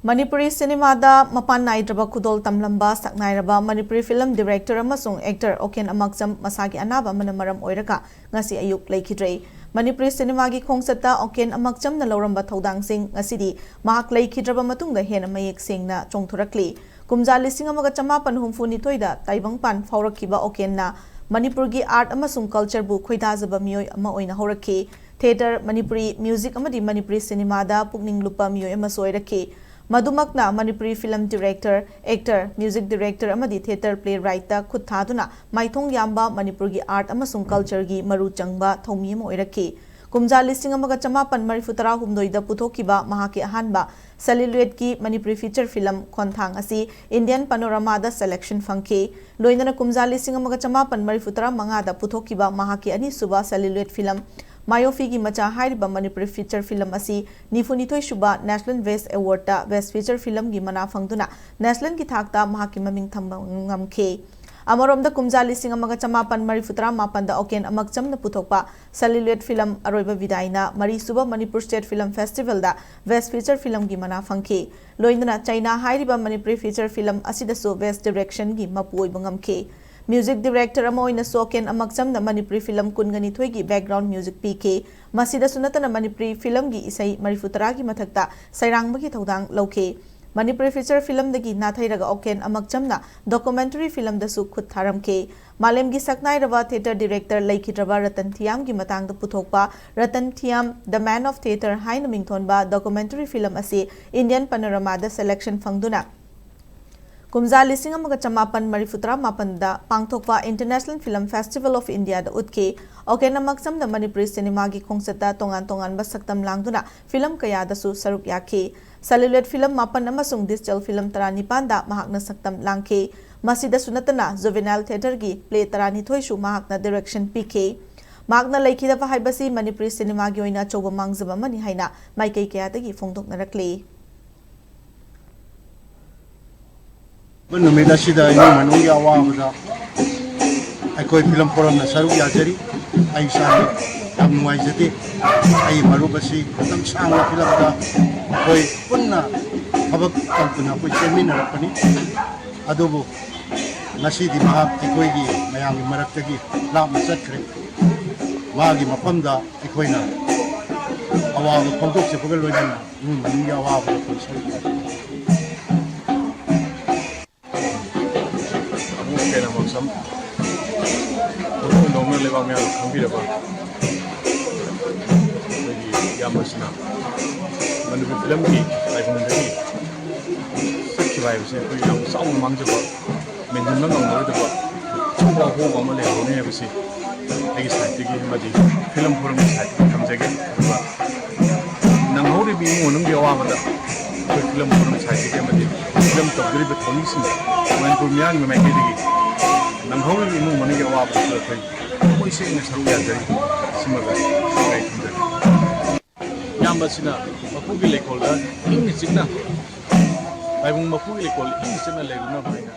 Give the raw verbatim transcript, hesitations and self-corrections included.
ꯃꯅꯤꯄꯨꯔꯤ ꯁꯤꯅꯦꯃꯥꯗ ꯃꯄꯥꯟ ꯅꯥꯏꯗ꯭ꯔꯕ ꯈꯨꯗꯣꯜ ꯇꯝꯂꯝꯕ ꯁꯛꯅꯥꯏꯔꯕ ꯃꯅꯤꯄꯨꯔꯤ ꯐꯤꯂꯝ ꯗꯤꯔꯦꯛꯇꯔ ꯑꯃꯁꯨꯡ ꯑꯦꯛꯇꯔ ꯑꯣꯀꯦꯟ ꯑꯃꯛꯆꯝ ꯃꯁꯥꯒꯤ ꯑꯅꯥꯕ ꯑꯃꯅ ꯃꯔꯝ ꯑꯣꯏꯔꯒ ꯉꯁꯤ ꯑꯌꯨꯛ ꯂꯩꯈꯤꯗ꯭ꯔꯦ꯫ ꯃꯅꯤꯄꯨꯔꯤ ꯁꯤꯅꯦꯃꯥꯒꯤ ꯈꯣꯡꯆꯠꯇ ꯑꯣꯀꯦꯟ ꯑꯃꯛꯆꯝꯅ ꯂꯧꯔꯝꯕ ꯊꯧꯗꯥꯡꯁꯤꯡ ꯉꯁꯤꯗꯤ ꯃꯍꯥꯛ ꯂꯩꯈꯤꯗ꯭ꯔꯕ ꯃꯇꯨꯡꯗ ꯍꯦꯟꯅ ꯃꯌꯦꯛ ꯁꯦꯡꯅ ꯆꯣꯡꯊꯣꯔꯛꯂꯤ꯫ ꯀꯨꯝꯖꯥ ꯂꯤꯁꯤꯡ ꯑꯃꯒ ꯆꯃꯥꯄꯟ ꯍꯨꯝꯐꯨ ꯅꯤꯊꯣꯏꯗ ꯇꯥꯏꯕꯪꯄꯥꯟ ꯐꯥꯎꯔꯛꯈꯤꯕ ꯑꯣꯀꯦꯟꯅ ꯃꯅꯤꯄꯨꯔꯒꯤ ꯑꯥꯔꯠ ꯑꯃꯁꯨꯡ ꯀꯜꯆꯔꯕꯨ ꯈꯣꯏꯗꯥꯖꯕ ꯃꯤꯑꯣꯏ ꯑꯃ ꯑꯣꯏꯅ ꯍꯧꯔꯛꯈꯤ꯫ ꯊꯤꯌꯦꯇꯔ, ꯃꯅꯤꯄꯨꯔꯤ ꯃ꯭ꯌꯨꯖꯤꯛ ꯑꯃꯗꯤ ꯃꯅꯤꯄꯨꯔꯤ ꯁꯤꯅꯦꯃꯥꯗ ꯄꯨꯛꯅꯤꯡ ꯂꯨꯞꯄ ꯃꯤꯑꯣꯏ ꯑꯃꯁꯨ ꯑꯣꯏꯔꯛꯈꯤ꯫ ꯃꯗꯨꯃꯛꯅ Manipuri film director, actor, music director ꯑꯃꯗꯤ ꯊꯤꯌꯦꯇꯔ ꯄ꯭ꯂꯦ ꯔꯥꯏꯠꯇ ꯈꯨꯠ ꯊꯥꯗꯨꯅ ꯃꯥꯏꯊꯣꯡ ꯌꯥꯝꯕ ꯃꯅꯤꯄꯨꯔꯒꯤ ꯑꯥꯔꯠ ꯑꯃꯁꯨꯡ ꯀꯜꯆꯔꯒꯤ ꯃꯔꯨ ꯆꯪꯕ ꯊꯧꯃꯤ ꯑꯃ ꯑꯣꯏꯔꯛꯈꯤ꯫ ꯀꯨꯝꯖꯥ ꯂꯤꯁꯤꯡ ꯑꯃꯒ ꯆꯃꯥꯄꯟ ꯃꯔꯤꯐꯨ ꯇꯔꯥꯍꯨꯝꯗꯣꯏꯗ ꯄꯨꯊꯣꯛꯈꯤꯕ ꯃꯍꯥꯛꯀꯤ ꯑꯍꯥꯟꯕ ꯁꯦꯂꯨꯂꯣꯏꯗꯀꯤ ꯃꯅꯤꯄꯨꯔꯤ ꯐꯤꯆꯔ ꯐꯤꯂꯝ ꯈꯣꯟꯊꯥꯡ ꯑꯁꯤ ꯏꯟꯗꯤꯌꯟ ꯄꯅꯣꯔꯥꯃꯥꯗ ꯁꯦꯂꯦꯛꯁꯟ ꯐꯪꯈꯤ꯫ ꯂꯣꯏꯅꯅ ꯀꯨꯝꯖꯥ ꯂꯤꯁꯤꯡ ꯑꯃꯒ ꯆꯃꯥꯄꯟ ꯃꯔꯤꯐꯨ ꯇꯔꯥ ꯃꯉꯥꯗ ꯄꯨꯊꯣꯛꯈꯤꯕ ꯃꯍꯥꯛꯀꯤ ꯑꯅꯤꯁꯨꯕ ꯁꯦꯂꯨꯂꯣꯏꯗ ꯐꯤꯂꯝ ꯃꯥꯌꯣꯐꯤꯒꯤ ꯃꯆꯥ ꯍꯥꯏꯔꯤꯕ ꯃꯅꯤꯄꯨꯔꯤ ꯐꯤꯆꯔ ꯐꯤꯂꯝ ꯑꯁꯤ ꯅꯤꯐꯨ ꯅꯤꯊꯣꯏ ꯁꯨꯕ ꯅꯦꯁꯅꯦꯜ ꯕꯦꯁ꯭ꯠ ꯑꯦꯋꯥꯔꯗꯇ ꯕꯦꯁ꯭ꯠ ꯐꯤꯆꯔ ꯐꯤꯂꯝꯒꯤ ꯃꯅꯥ ꯐꯪꯗꯨꯅ ꯅꯦꯁꯅꯦꯜꯒꯤ ꯊꯥꯛꯇ ꯃꯍꯥꯛꯀꯤ ꯃꯃꯤꯡ ꯊꯝꯕ ꯉꯝꯈꯤ꯫ ꯑꯃꯔꯣꯝꯗ ꯀꯨꯝꯖꯥ ꯂꯤꯁꯤꯡ ꯑꯃꯒ ꯆꯃꯥꯄꯟ ꯃꯔꯤꯐꯨ ꯇꯔꯥ ꯃꯥꯄꯟꯗ ꯑꯣꯀꯦꯟ ꯑꯃꯛꯆꯝꯅ ꯄꯨꯊꯣꯛꯄ ꯁꯦꯂꯨꯂꯣꯏꯗ ꯐꯤꯂꯝ ꯑꯔꯣꯏꯕ ꯕꯤꯗꯥꯏꯅ ꯃꯔꯤꯁꯨꯕ ꯃꯅꯤꯄꯨꯔ ꯁ꯭ꯇꯦꯠ ꯐꯤꯂꯝ ꯐꯦꯁꯇꯤꯚꯦꯜꯗ ꯕꯦꯁ꯭ꯠ ꯐꯤꯆꯔ ꯐꯤꯂꯝꯒꯤ ꯃꯅꯥ ꯐꯪꯈꯤ꯫ ꯂꯣꯏꯅꯅ ꯆꯩꯅꯥ ꯍꯥꯏꯔꯤꯕ ꯃꯅꯤꯄꯨꯔꯤ ꯐꯤꯆꯔ ꯐꯤꯂꯝ ꯑꯁꯤꯗꯁꯨ ꯕꯦꯁ꯭ꯠ ꯗꯤꯔꯦꯛꯁꯟꯒꯤ ꯃꯄꯨ ꯑꯣꯏꯕ ꯉꯝꯈꯤ꯫ ꯃ꯭ꯌꯨꯖꯤꯛ ꯗꯤꯔꯦꯛꯇꯔ ꯑꯃ ꯑꯣꯏꯅꯁꯨ ꯑꯣꯀꯦꯟ ꯑꯃꯛꯆꯝꯅ ꯃꯅꯤꯄꯨꯔꯤ ꯐꯤꯂꯝ ꯀꯨꯟꯒ ꯅꯤꯊꯣꯏꯒꯤ ꯕꯦꯛꯒ꯭ꯔꯥꯎꯟꯗ ꯃ꯭ꯌꯨꯖꯤꯛ ꯄꯤꯈꯤ꯫ ꯃꯁꯤꯗꯁꯨ ꯅꯠꯇꯅ ꯃꯅꯤꯄꯨꯔꯤ ꯐꯤꯂꯝꯒꯤ ꯏꯁꯩ ꯃꯔꯤꯐꯨ ꯇꯔꯥꯒꯤ ꯃꯊꯛꯇ ꯁꯩꯔꯥꯡꯕꯒꯤ ꯊꯧꯗꯥꯡ ꯂꯧꯈꯤ꯫ ꯃꯅꯤꯄꯨꯔꯤ ꯐꯤꯆꯔ ꯐꯤꯂꯝꯗꯒꯤ ꯅꯥꯊꯩꯔꯒ ꯑꯣꯀꯦꯟ ꯑꯃꯛꯆꯝꯅ ꯗꯣꯀꯨꯃꯦꯟꯇꯔꯤ ꯐꯤꯂꯝꯗꯁꯨ ꯈꯨꯠ ꯊꯥꯔꯝꯈꯤ꯫ ꯃꯥꯂꯦꯝꯒꯤ ꯁꯛꯅꯥꯏꯔꯕ ꯊꯤꯌꯦꯇꯔ ꯗꯤꯔꯦꯛꯇꯔ ꯂꯩꯈꯤꯗ꯭ꯔꯕ ꯔꯇꯟ ꯊꯤꯌꯥꯝꯒꯤ ꯃꯇꯥꯡꯗ ꯄꯨꯊꯣꯛꯄ ꯔꯇꯟ ꯊꯤꯌꯥꯝ, The Man of Theatre ꯍꯥꯏꯅ ꯃꯤꯡꯊꯣꯟꯕ ꯗꯣꯀꯨꯃꯦꯟꯇꯔꯤ ꯐꯤꯂꯝ ꯑꯁꯤ ꯏꯟꯗꯤꯌꯟ ꯄꯅꯣꯔꯥꯃꯥꯗ ꯁꯦꯂꯦꯛꯁꯟ ꯐꯪꯗꯨꯅ ꯀꯨꯝꯖꯥ ꯂꯤꯁꯤꯡ ꯑꯃꯒ ꯆꯃꯥꯄꯟ ꯃꯔꯤꯐꯨ ꯇꯔꯥ ꯃꯥꯄꯟꯗ ꯄꯥꯡꯊꯣꯛꯄ International Film Festival of India ꯗ ꯎꯠꯈꯤ꯫ ꯑꯣꯀꯦꯟ ꯑꯃꯛꯆꯝꯅ ꯃꯅꯤꯄꯨꯔꯤ ꯁꯤꯅꯦꯃꯥꯒꯤ ꯈꯣꯡꯆꯠꯇ ꯇꯣꯉꯥꯟ ꯇꯣꯉꯥꯟꯕ ꯁꯛꯇꯝ ꯂꯥꯡꯗꯨꯅ ꯐꯤꯂꯝ ꯀꯌꯥꯗꯁꯨ ꯁꯔꯨꯛ ꯌꯥꯈꯤ꯫ ꯁꯦꯂꯨꯂꯣꯏꯗ ꯐꯤꯂꯝ ꯃꯥꯄꯟ ꯑꯃꯁꯨꯡ ꯗꯤꯖꯤꯇꯦꯜ ꯐꯤꯂꯝ ꯇꯔꯥꯅꯤꯄꯥꯟꯗ ꯃꯍꯥꯛꯅ ꯁꯛꯇꯝ ꯂꯥꯡꯈꯤ꯫ ꯃꯁꯤꯗꯁꯨ ꯅꯠꯇꯅ ꯖꯨꯚꯦꯅꯥꯏꯜ ꯊꯤꯌꯦꯇꯔꯒꯤ ꯄ꯭ꯂꯦ ꯇꯔꯥꯅꯤꯊꯣꯏꯁꯨ ꯃꯍꯥꯛꯅ ꯗꯤꯔꯦꯛꯁꯟ ꯄꯤꯈꯤ꯫ ꯃꯍꯥꯛꯅ ꯂꯩꯈꯤꯗꯕ ꯍꯥꯏꯕꯁꯤ ꯃꯅꯤꯄꯨꯔꯤ ꯁꯤꯅꯦꯃꯥꯒꯤ ꯑꯣꯏꯅ ꯑꯆꯧꯕ ꯃꯥꯡꯖꯕ ꯑꯃꯅꯤ ꯍꯥꯏꯅ ꯃꯥꯏꯀꯩ ꯀꯌꯥꯗꯒꯤ ꯐꯣꯡꯗꯣꯛꯅꯔꯛꯂꯤ꯫ ꯅꯨꯃꯤꯠ ꯑꯁꯤꯗ ꯏꯃꯨꯡ ꯃꯅꯨꯡꯒꯤ ꯑꯋꯥꯕꯗ ꯑꯩꯈꯣꯏ ꯐꯤꯂꯝ ꯐꯣꯔꯝꯅ ꯁꯔꯨꯛ ꯌꯥꯖꯔꯤ꯫ ꯑꯩ ꯏꯁꯥꯅ ꯌꯥꯝ ꯅꯨꯡꯉꯥꯏꯖꯗꯦ꯫ ꯑꯩ ꯃꯔꯨꯞ ꯑꯁꯤ ꯃꯇꯝ ꯁꯥꯡꯅ ꯐꯤꯂꯝꯗ ꯑꯩꯈꯣꯏ ꯄꯨꯟꯅ ꯊꯕꯛ ꯇꯧꯗꯨꯅ ꯑꯩꯈꯣꯏ ꯆꯦꯟꯃꯤꯟꯅꯔꯛꯄꯅꯤ꯫ ꯑꯗꯨꯕꯨ ꯉꯁꯤꯗꯤ ꯃꯍꯥꯛ ꯑꯩꯈꯣꯏꯒꯤ ꯃꯌꯥꯝꯒꯤ ꯃꯔꯛꯇꯒꯤ ꯂꯥꯞꯅ ꯆꯠꯈ꯭ꯔꯦ꯫ ꯃꯥꯒꯤ ꯃꯐꯝꯗ ꯑꯩꯈꯣꯏꯅ ꯑꯋꯥꯕ ꯐꯣꯡꯗꯣꯛꯆꯕꯒ ꯂꯣꯏꯅꯅ ꯏꯃꯨꯡ ꯃꯅꯨꯡꯒꯤ ꯑꯋꯥꯕꯗ ꯑꯩꯈꯣꯏ ꯁꯔꯨꯛ ꯌꯥꯖꯔꯤ꯫ ꯑꯕꯨꯡ ꯀꯩꯅꯥꯃꯣꯛꯁꯝ, ꯃꯐꯝ ꯂꯧꯅ ꯂꯩꯕꯥꯛ ꯃꯌꯥꯝꯅ ꯈꯪꯕꯤꯔꯕ ꯑꯩꯈꯣꯏꯒꯤ ꯏꯌꯥꯝꯕꯁꯤꯅ ꯃꯅꯤꯄꯨꯔ ꯐꯤꯂꯝꯒꯤ ꯂꯥꯏꯕꯨꯡꯗꯒꯤ ꯆꯠꯈꯤꯕ ꯍꯥꯏꯕꯁꯦ ꯑꯩꯈꯣꯏ ꯌꯥꯝ ꯆꯥꯎꯅ ꯃꯥꯡꯖꯕ, ꯃꯦꯟꯁꯤꯟꯕ ꯉꯝꯂꯔꯣꯏꯗꯕ ꯑꯆꯧꯕ ꯑꯍꯣꯡꯕ ꯑꯃ ꯂꯩꯍꯧꯔꯅꯤ ꯍꯥꯏꯕꯁꯤ ꯑꯩꯒꯤ ꯁꯥꯏꯠꯇꯒꯤ ꯑꯃꯗꯤ ꯐꯤꯂꯝ ꯐꯣꯔꯝꯒꯤ ꯁꯥꯏꯠꯇꯒꯤ ꯊꯝꯖꯒꯦ꯫ ꯑꯗꯨꯒ ꯅꯪꯍꯧꯔꯤꯕ ꯏꯃꯨꯡ ꯃꯅꯨꯡꯒꯤ ꯑꯋꯥꯕꯗ ꯑꯩꯈꯣꯏ ꯐꯤꯂꯝ ꯐꯣꯔꯝ ꯁꯥꯏꯠꯇꯒꯤ ꯑꯃꯗꯤ ꯐꯤꯂꯝ ꯇꯧꯖꯔꯤꯕ ꯊꯧꯃꯤꯁꯤꯡ, ꯃꯅꯤꯄꯨꯔ ꯃꯤꯌꯥꯝꯒꯤ ꯃꯥꯏꯀꯩꯗꯒꯤ ꯅꯪꯍꯧꯔꯤꯕ ꯏꯃꯨꯡ ꯃꯅꯨꯡꯒꯤ ꯑꯋꯥꯕꯗꯁꯨ ꯑꯩꯈꯣꯏ ꯊꯃꯣꯏ ꯁꯦꯡꯅ ꯁꯔꯨꯛ ꯌꯥꯖꯔꯤ꯫ ꯁꯤꯃꯒ ꯑꯩ ꯊꯝꯖꯒꯦ꯫ ꯏꯌꯥꯝꯕꯁꯤꯅ ꯃꯄꯨꯒꯤ ꯂꯩꯀꯣꯜꯗ ꯏꯪꯅ ꯆꯤꯛꯅ, ꯂꯥꯏꯕꯨꯡ ꯃꯄꯨꯒꯤ ꯂꯩꯀꯣꯜꯗ ꯏꯪꯅ ꯆꯤꯛꯅ ꯂꯩꯔꯨꯅꯕ ꯍꯥꯏꯅ